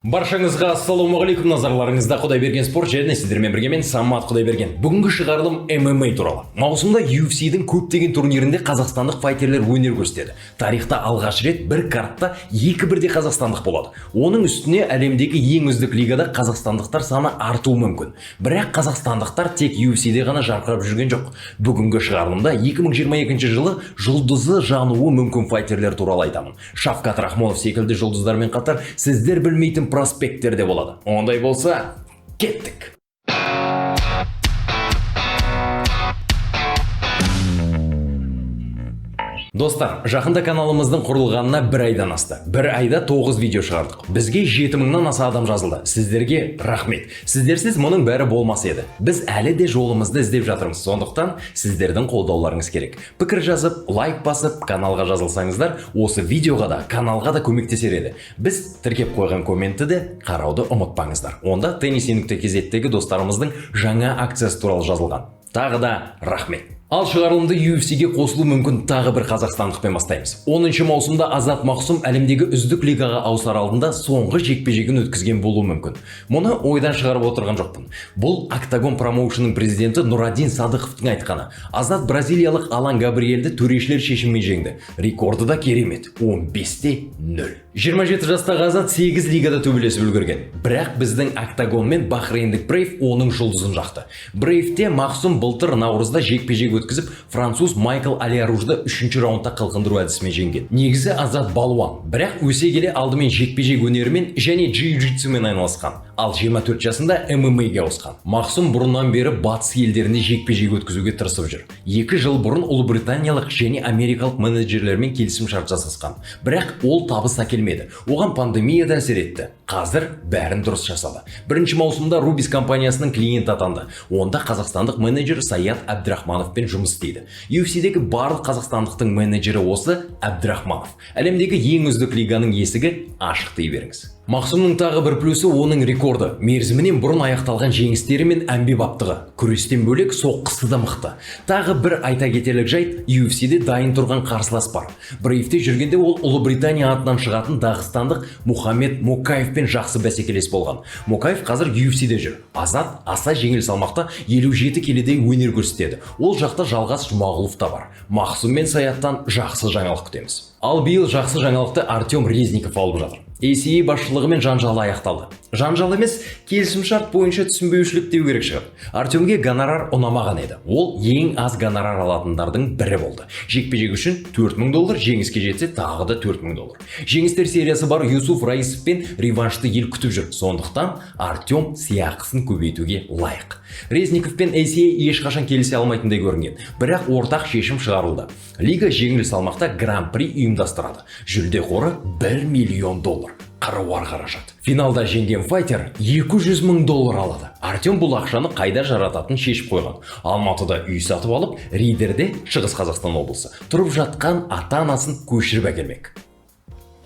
Баршаңызға ассалаумағалейкум! Назарларыңызда Құдайберген Спорт және сіздермен бірге мен, Самат Құдайберген. Бүгінгі шығарылым ММА туралы. Маусымда UFC-дің көптеген турнирінде қазақстандық файтерлер өнер көрсетеді. Тарихта алғаш рет бір картта екі бірдей қазақстандық болады. Оның үстіне әлемдегі ең үздік лигада қазақстандықтар саны артуы мүмкін. Бірақ қазақстандықтар тек UFC-де ғана жарқырап жүрген жоқ. Бүгінгі шығарылымда 2022 жылы жұлдызы жануы мүмкін файтерлер туралы айтамын. Шавкат Рахмонов секілді жұлдыздармен қатар сіздер білмейтін проспекттер де болады. Ондай болса, кеттік! Достар, жақында каналымыздың құрылғанына бір айдан асты. Бір айда 9 видео шығардық. Бізге 7000-нан аса адам жазылды. Сіздерге рахмет. Сіздерсіз мұның бәрі болмас еді. Біз әлі де жолымызды іздеп жатырмыз. Сондықтан сіздердің қолдауларыңыз керек. Пікір жазып, лайк басып, каналға жазылсаңыздар, осы видеоға да, каналға да көмектесер еді. Біз тіркеп қойған комментті де қарауды ұмытпаңыздар. Онда теннис.kz-тегі достарымыздың жаңа акциясы туралы жазылған. Тағы да рахмет. Ал шығарылымды UFC-ге қосылу мүмкін тағы бір қазақстандықпен бастаймыз. 10 маусымда Азат Мақсұм әлемдегі үздік лигаға ауысар алдында соңғы жекпе-жегін өткізген болуы мүмкін. Мұны ойдан шығарып отырған жоқпын. Бұл Октагон промоушенның президенті Нұрадин Садықовтың айтқаны. Азат бразилиялық Алан Габриэлді төрешілер шешімімен жеңді. Рекорды да керемет. 15-те 0. 27 жастағы Азат 8 лигада төбелесіп үлгерген. Бірақ біздің Октагон мен бахрейндік Брейв оның жұлдызын жақты. Брейвте Мақсұм былтыр наурызда жекпе-жек өткізіп, француз Майкл Алиаружды үшінші раундта қылқындыру әдісімен жеңген. Негізі Азат балуан, бірақ өсе келе алдымен жекпе-жек өнерімен және джиу-джитсумен айналысқан. Ал 24 жасында ММА-ге ауысқан. Мақсұм бұрыннан бері батыс елдерінде жекпе-жек өткізуге тырысып жүр. 2 жыл бұрын ұлыбританиялық және америкалық менеджерлермен келісім шарт жасасқан. Бірақ ол табыс әкелмеді. Оған пандемия да әсер етті. Қазір бәрін дұрыс жасады. Бірінші маусымда Рубис компаниясының клиенті атанды. Онда қазақстандық менеджер Саят Әбдірахмановпен жұмыс істейді. UFC-дегі барлық қазақстандықтың менеджері осы Әбдірахманов. Әлемдегі ең үздік лиганың есігі ашық дей беріңіз. Мақсұмның тағы бір плюсы — оның рекорды. Мерзімінен бұрын аяқталған жеңістері мен әмбебаптығы. Күрестен бөлек соққысы да мықты. Тағы бір айта кетерлік жайт: UFC-де дайын тұрған қарсылас бар. Брейвте жүргенде ол Ұлыбритания атынан шығатын дағыстандық Мұхаммед Мокаевпен жақсы бәсекелес болған. Мокаев қазір UFC-де жүр. Азат аса жеңіл салмақта, 57 келіде өнер көрсетеді. Ол жақта Жалғас Жұмағұлов та бар. Мақсұм мен Саяттан жақсы жаңалық күтеміз. Ал биыл жақсы жаңалықты Артем Резников алып жатыр. ACA басшылығымен жанжалы аяқталды. Жанжал емес, келісімшарт бойынша түсінбеушілік деу керек шығар. Артемге гонорар ұнамаған еді. Ол ең аз гонорар алатындардың бірі болды. Жекпе-жек үшін 4000 доллар, жеңіске жетсе, тағы да 4000 доллар. Жеңістер сериясы бар Юсуф Раисовпен реваншты ел күтіп жүр. Сондықтан Артем сыйақысын көбейтуге лайық. Резников пен ACA ешқашан келісе алмайтындай көрінген. Бірақ ортақ шешім шығарылды. Лига жеңіл салмақта гран-при ұйымдастырады. Жүлде қоры 1 миллион доллар. Қыруар қаражат. Финалда жеңген файтер 200 мың доллар алады. Артем бұл ақшаны қайда жарататынын шешіп қойған. Алматыда үй сатып алып, Риддерде, Шығыс Қазақстан облысы, тұрып жатқан ата-анасын көшіріп әкелмек.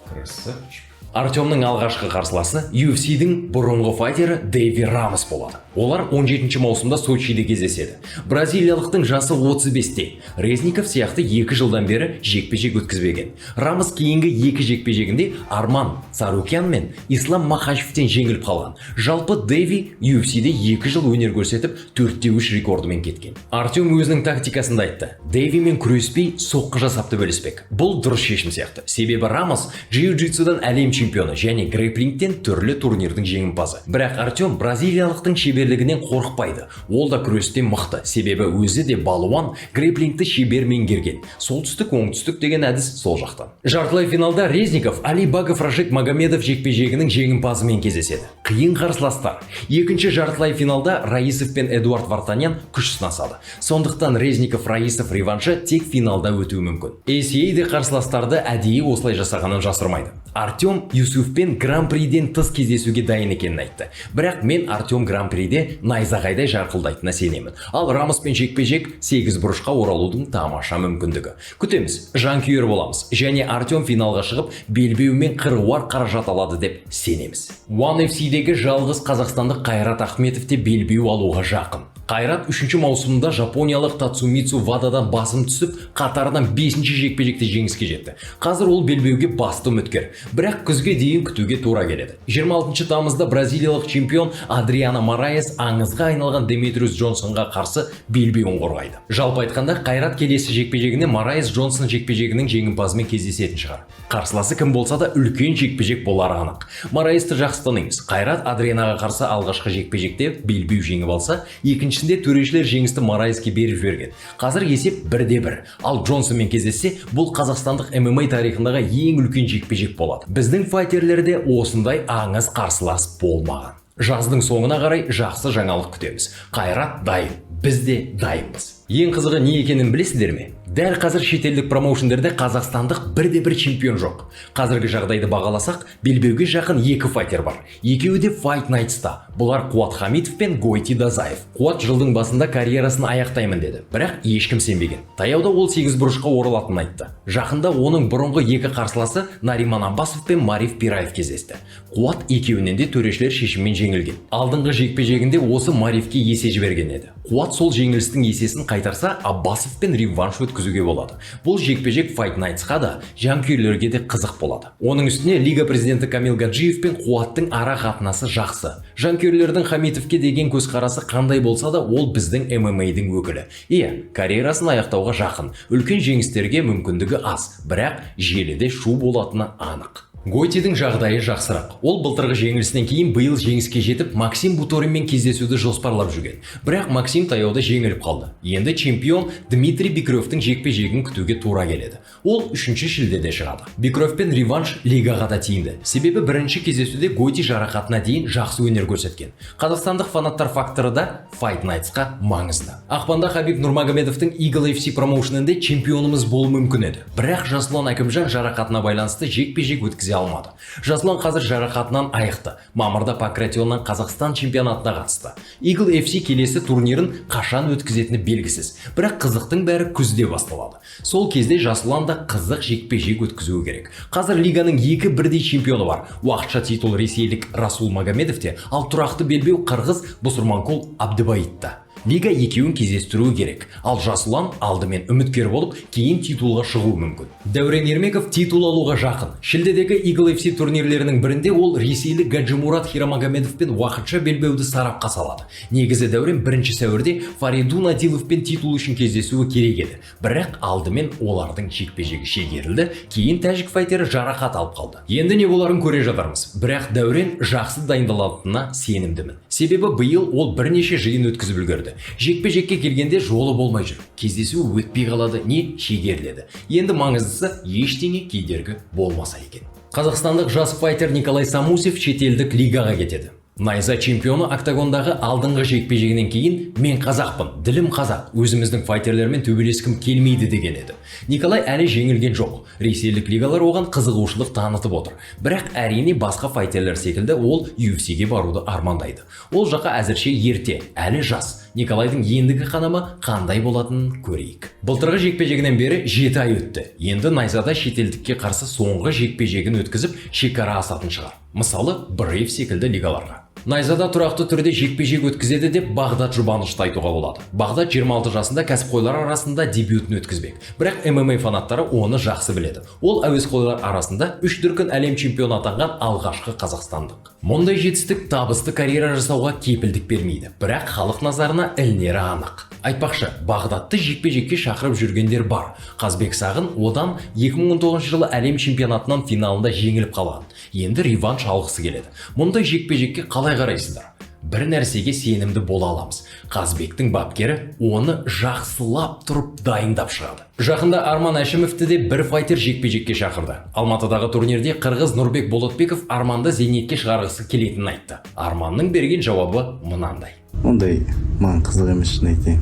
Красавчик. Артемнің алғашқы қарсыласы UFC-дің бұрынғы файтері Дэви Рамос болады. Олар 17 маусымда Сочиде кездеседі. Бразилиялықтың жасы 35-те. Резников сияқты 2 жылдан бері жекпе-жек өткізбеген. Рамос кейінгі екі жекпе-жегінде Арман Царукян мен Ислам Махачевтен жеңіліп қалған. Жалпы Дэви UFC-де 2 жыл өнер көрсетіп, 4-3 рекордымен кеткен. Артем өзінің тактикасында айтты. Дэвимен күреспей, соққы жасап төбелеспек. Бұл дұрыс шешім сияқты. Себебі Рамос джиу-джитсудан әлем чемпионы және грэплингтен түрлі турнирдің жеңімпазы. Бірақ Артем бразилиялықтың шеберлігінен қорықпайды. Ол да күрестен мықты. Себебі өзі де балуан, грэплингті шебер меңгерген. Солтүстік, оңтүстік деген әдіс сол жақтан. Жартылай финалда Резников Али Багов Рашид Магомедов жекпе-жегінің жеңімпазымен кездеседі. Қиын қарсыластар. Екінші жартылай финалда Раисов пен Эдуард Вартанян күш сынасады. Сондықтан Резников Раисов реваншы тек финалда өтуі мүмкін. ACA де қарсыластарды әдейі осылай жасағанын жасырмайды. Артем Юсуфпен гран-приден тыс кездесуге дайын екенін айтты. Бірақ мен Артем гран-приде найзағайдай жарқылдайтынына сенемін. Ал Рамоспен жекпе-жек сегіз бұрышқа оралудың тамаша мүмкіндігі. Күтеміз, жанкүйер боламыз. Және Артем финалға шығып, белбеумен қыруар қаражат алады деп сенеміз. One FC-дегі жалғыз қазақстандық Қайрат Ахметов те белбеу алуға жақын. Қайрат 3 маусымда жапониялық Тацумицу Вададан басым түсіп, қатарынан 5 жекпе-жекте жеңіске жетті. Қазір ол белбеуге басты үміткер. Бірақ күзге дейін күтуге тура келеді. 26 тамызда бразилиялық чемпион Адриана Мораес аңызға айналған Деметриус Джонсонға қарсы белбеуін қорғайды. Жалпы айтқанда, Қайрат келесі жекпе-жегіне Мораес Джонсон жекпе-жегінің жеңімпазымен кездесетін шығар. Қарсыласы кім болса да, үлкен жекпе-жек болары анық. Мораесті жақсы танимыз. Қайрат Адрианаға қарсы алғашқы жекпе-жекте белбеу жеңіп алса, екіншісінде төрешілер жеңісті Мораеске беріп жіберген. Қазір есеп бірде бір. Ал Джонсонмен кездессе, бұл қазақстандық ММА тарихындағы ең үлкен жекпе-жек болады. Біздің файтерлерде осындай аңыз қарсылас болмаған. Жаздың соңына қарай жақсы жаңалық күтеміз. Қайрат дайын, біз де дайынбыз. Ең қызығы не екенін білесіздер ме? Дәл қазір шетелдік промоушендерде қазақстандық бірде-бір чемпион жоқ. Қазіргі жағдайды бағаласақ, белбеуге жақын екі файтер бар. Екеуі де Fight Nights-та. Бұлар Қуат Хамитов пен Гойти Дазаев. Қуат жылдың басында карьерасын аяқтаймын деді. Бірақ ешкім сенбеген. Таяуда ол сегіз бұрышқа оралатынын айтты. Жақында оның бұрынғы екі қарсыласы Нариман Аббасов пен Мариф Пираев кездесті. Қуат екеуінен де төрешілер шешімімен жеңілген. Алдыңғы жекпе-жегінде осы Марифке есе жіберген еді. Қуат сол жеңілістің есесін қайтарса, Аббасовпен реванш өткізуге болады. Бұл жекпе-жек Fight Nights-қа да, жанкүйерлерге де қызық болады. Оның үстіне лига президенті Камил Гаджиев пен Қуаттың ара қатынасы жақсы. Жанкүйерлердің Хамитовке деген көзқарасы қандай болса да, ол біздің ММА-дің өкілі. Иә, карьерасын аяқтауға жақын, үлкен жеңістерге мүмкіндігі аз, бірақ желіде шу болатыны анық. Гойтидің жағдайы жақсырақ. Ол былтырғы жеңілісінен кейін биыл жеңіске жетіп, Максим Буторинмен кездесуді жоспарлап жүрген. Бірақ Максим таяуда жеңіліп қалды. Енді чемпион Дмитрий Бикревтің жекпе-жегін күтуге тура келеді. Ол 3 шілдеде шығады. Бикревпен реванш лигаға да тиімді. Себебі бірінші кездесуде Гойти жарақатына дейін жақсы өнер көрсеткен. Қазақстандық фанаттар факторы да Fight Nights-қа маңызды. Ақпанда Хабиб Нурмагомедовтың Eagle FC промоушенінде чемпионымыз болуы мүмкін еді. Бірақ Жасұлан Әкімжан жарақатына байланысты жекпе-жек өткізе алмады. Жасұлан қазір жарақатынан айықты. Мамырда Панкратионнан Қазақстан чемпионатына қатысты. Eagle FC келесі турнирін қашан өткізетіні белгісіз. Бірақ қызықтың бәрі күзде басталады. Сол кезде Жасұлан да қызық жекпе-жек өткізуі керек. Қазір лиганың екі бірдей чемпионы бар. Уақытша титул ресейлік Расул Магомедовте, ал тұрақты белбеу қырғыз Бусурманкул Абдыбаитта. Лига екеуін кездестіруі керек. Ал Жасұлан алдымен үміткер болып, кейін титулға шығуы мүмкін. Дәурен Ермеков титул алуға жақын. Шілдедегі Eagle FC турнирлерінің бірінде ол ресейлік Гаджимурад Хирамагомедовпен уақытша белбеуді сарапқа салады. Негізі Дәурен 1 сәуірде Фаридун Адиловпен титул үшін кездесуі керек еді. Бірақ алдымен олардың жекпе-жегі шегерілді, кейін тәжік файтері жарақат алып қалды. Енді не боларын көре жатармыз. Бірақ Дәурен жақсы дайындалатынына сенімдімін. Себебі биыл ол бірнеше жиын өткізіп үлгерді. Жекпе-жекке келгенде жолы болмай жүр. Кездесу өтпей қалады, не шегеріледі. Енді маңыздысы, ештеңе кедергі болмаса екен. Қазақстандық жас файтер Николай Самусев шетелдік лигаға кетеді. Найза чемпионы октагондағы алдыңғы жекпе-жегінен кейін «Мен қазақпын, ділім қазақ, өзіміздің файтерлермен төбелескім келмейді» деген еді. Николай әлі жеңілген жоқ. Ресейлік лигалар оған қызығушылық танытып отыр. Бірақ әрине басқа файтерлер секілді ол UFC-ге баруды армандайды. Ол жаққа әзірше ерте, әлі жас. Николайдың ендігі қадамы қандай болатынын көрейік. Былтырғы жекпе-жегінен бері 7 ай өтті. Енді Найзада шетелдікке қарсы соңғы жекпе-жегін өткізіп, шекара асатын шығар. Мысалы, Brave секілді лигаларға. Найзада тұрақты түрде жекпе-жек өткізеді деп Бағдат Жұбанышты айтуға болады. Бағдат 26 жасында кәсіпқойлар арасында дебютін өткізбек. Бірақ ММА фанаттары оны жақсы біледі. Ол әуесқойлар арасында үш дүркін әлем чемпионы атанған алғашқы қазақстандық. Мұндай жетістік табысты карьера жасауға кепілдік бермейді, бірақ халық назарына ілінері анық. Айтпақшы, Бағдатты жекпе-жекке шақырып жүргендер бар. Қазбек Сағын одан 2019 жылы әлем чемпионатынан финалында жеңіліп қалған. Енді реванш алғысы келеді. Мұндай жекпе-жекке қалай қарайсыздар? Бір нәрсеге сенімді бола аламыз. Қазбектің бапкері оны жақсылап тұрып дайындап шығады. Жақында Арман Әшімовті де бір файтер жекпе-жекке шақырды. Алматыдағы турнирде қырғыз Нұрбек Болотбеков Арманды зейнетке шығарғысы келетінін айтты. Арманның берген жауабы мынандай. Ондай маған қызық емес, шын айтайын.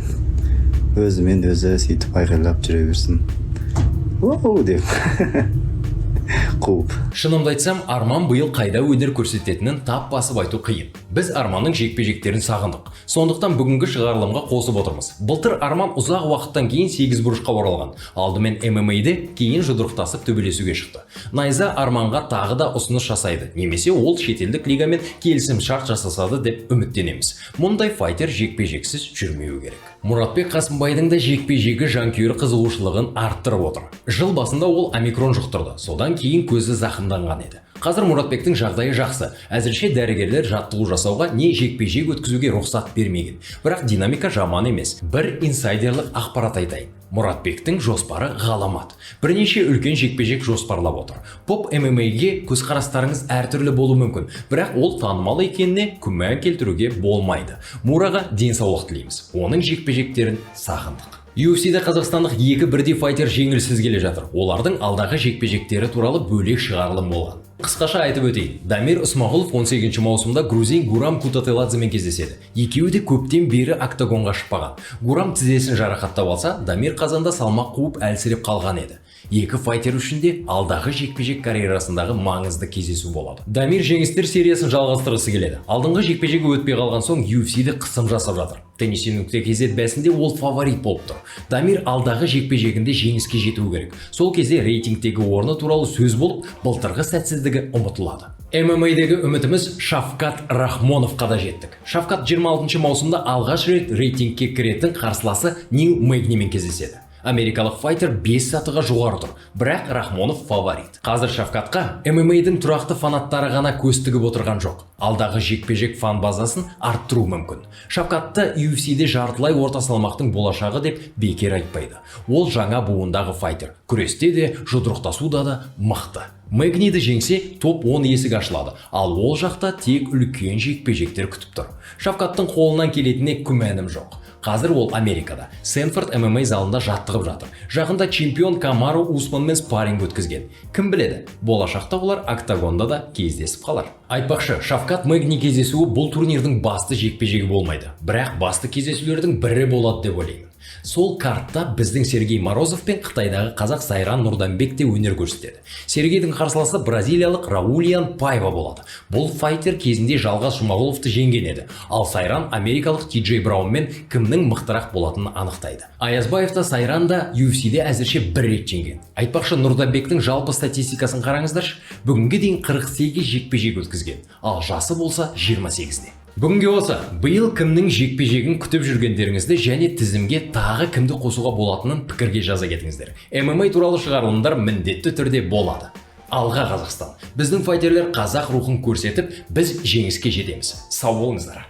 Өзімен өзі сөйтіп айғайлап жүре берсін, «Оу» деп. Қуып. Шынымды айтсам, Арман биыл қайда өнер көрсететінін тап басып айту қиын. Біз Арманның жекпе-жектерін сағындық. Сондықтан бүгінгі шығарылымға қосып отырмыз. Былтыр Арман ұзақ уақыттан кейін сегіз бұрышқа оралған. Алдымен ММА-де, кейін жұдырықтасып төбелесуге шықты. Найза Арманға тағы да ұсыныс жасайды немесе ол шетелдік лигамен келісім шарт жасасады деп үміттенеміз. Мұндай файтер жекпе-жексіз жүрмеуі керек. Мұратбек Қасымбайдың да жекпе-жегі жанкүйер қызығушылығын арттырып отыр. Жыл басында ол омикрон жұқтырды. Содан кейін көзі зақымданған еді. Қазір Мұратбектің жағдайы жақсы. Әзірше дәрігерлер жаттығу жасауға не жекпе-жек өткізуге рұқсат бермеген. Бірақ динамика жаман емес. Бір инсайдерлік ақпарат айтайын. Мұратбектің жоспары ғаламат. Бірнеше үлкен жекпе-жек жоспарлап отыр. Поп ММА-ге көзқарастарыңыз әртүрлі болуы мүмкін, бірақ ол танымал екеніне күмән келтіруге болмайды. Мураға денсаулық тілейміз. Оның жекпе-жектерін сағындық. UFC-де қазақстандық екі бірдей файтер жеңіліссіз келе жатыр. Олардың алдағы жекпе-жектері туралы бөлек шығарылым болған. Қысқаша айтып өтейін. Дамир Ысмағұлов 18 маусымда грузин Гурам Кутателадземен кездеседі. Екеуі де көптен бері октагонға шықпаған. Гурам тізесін жарақаттап алса, Дамир қазанда салмақ қуып, әлсіреп қалған еді. Екі файтер үшін де алдағы жекпе-жек карьерасындағы маңызды кездесу болады. Дамир жеңістер сериясын жалғастырғысы келеді. Алдыңғы жекпе-жегі өтпей қалған соң UFC-де қысым жасап жатыр. Тенниси.kz бәсінде ол фаворит болып тұр. Дамир алдағы жекпе-жегінде жеңіске жетуі керек. Сол кезде рейтингтегі орны туралы сөз болып, былтырғы сәтсіздігі ұмытылады. ММА-дегі үмітіміз Шавкат Рахмоновқа да жеттік. Шавкат 26 маусымда алғаш рет рейтингке кіретін қарсыласы Нил Мэгнимен кездеседі. Америкалық файтер 5 сатыға жоғары тұр, бірақ Рахмонов фаворит. Қазір Шавкатқа ММА-дің тұрақты фанаттары ғана көз тігіп отырған жоқ. Алдағы жекпе-жек фан базасын арттыру мүмкін. Шавкатты UFC-де жартылай орта салмақтың болашағы деп бекер айтпайды. Ол жаңа буындағы файтер. Күресте де, жұдырықтасуда да мықты. Мэгниді жеңсе, топ 10 есік ашылады, ал ол жақта тек үлкен жекпе-жектер күтіп тұр. Шавкаттың қолынан келетініне күмәнім жоқ. Қазір ол Америкада, Сэнфорд ММА залында жаттығып жатыр. Жақында чемпион Камару Усманмен спарринг өткізген. Кім біледі, болашақта олар октагонда да кездесіп қалар. Айтпақшы, Шавкат Мэгни кездесуі бұл турнирдің басты жекпе-жегі болмайды. Бірақ басты кездесулердің бірі болады деп ойлаймын. Сол картта біздің Сергей Морозов пен Қытайдағы қазақ Сайран Нұрданбек те өнер көрсетеді. Сергейдің қарсыласы бразилиялық Раулиан Пайва болады. Бұл файтер кезінде Жалғас Жұмағұловты жеңген еді. Ал Сайран америкалық Ти Браунмен кімнің мықтырақ болатынын анықтайды. Аязбаев та, Сайран да UFC-де әзірше бір рет жеңген. Айтпақшы, Нұрданбектің жалпы статистикасын қараңыздаршы. Бүгінге дейін 48 жекпе-жек өткізген. Ал жасы болса 28-де. Бүгінге осы. Биыл кімнің жекпе-жегін күтіп жүргендеріңізді және тізімге тағы кімді қосуға болатынын пікірге жаза кетіңіздер. ММА туралы шығарылымдар міндетті түрде болады. Алға, Қазақстан! Біздің файтерлер қазақ рухын көрсетіп, біз жеңіске жетеміз. Сау болыңыздар.